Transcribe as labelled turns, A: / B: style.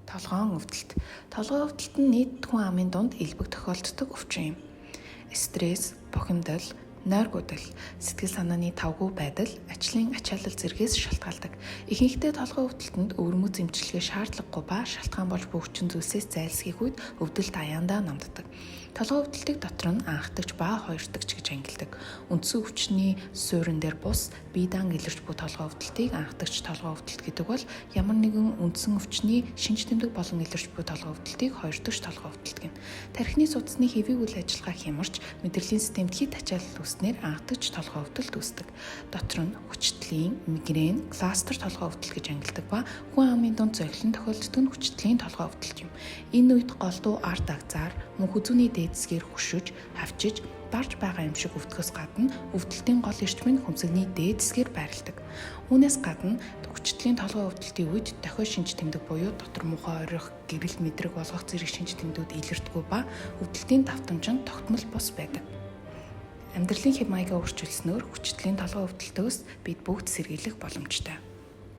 A: Толгоон өвдөлт. Толгойн өвдөлт нь нийт хүн амын дунд элбэг тохиолддог өвчин юм. Стресс, бухимдал, нойргүйдэл, сэтгэл санааны тавгүй байдал, ажлын ачаалал зэргээс шалтгаалдаг. Ихэнхдээ толгойн өвдөлтөнд өвөрмөц эмчилгээ шаардлагагүй ба шалтгаан болж буй хүчин зүйлсээс зайлсхийх үед өвдөлт аяандаа намддаг. Толгойн өвдөлтийг дотор нь анхдагч ба хоёрдогч гэж ангилдаг. Үндсэн өвчний суурин дээр бус бие даан илэрч буй толгойн өвдөлтийг анхдагч толгойн өвдөлт гэдэг бол ямар нэгэн үндсэн өвчний шинж тэмдэг болон илэрч буй толгойн өвдөлтийг хоёрдогч толгойн өвдөлт гэнэ. Тархины судасны хэвийг үйл ажиллагаа хямарч мэдрэлийн системд хэт ачаалал үүснээр анхдагч толгойн өвдөлт үүсдэг. Дотор нь хүчтлийн, мигрен, кластер толгойн өвдөлт гэж ангилдаг ба хүн амын дунд зохилон тохиолддог нь хүчтлийн толгойн өвдөлт юм. Энэ үед голдуу ард агзаар мөн хүзүүний дээд хэсгээр хөшөж, хавчиж, дарж байгаа юм шиг өвдөхөөс гадна өвдөлтийн гол эрчим нь хөмсгний дээд хэсгээр байрладаг. Үүнээс гадна хүчтэлийн толгойн өвдөлтийн үед дохио шинж тэмдэг буюу дотор муухай орих, гэрэл мэдрэг болгох зэрэг шинж тэмдгүүд илэрдэггүй ба өвдөлтийн давтамж нь тогтмол бус байдаг. Амьдралын хэв маягаа өөрчилснөөр хүчтэлийн толгойн өвдөлтөөс бид бүгд сэргийлэх боломжтой.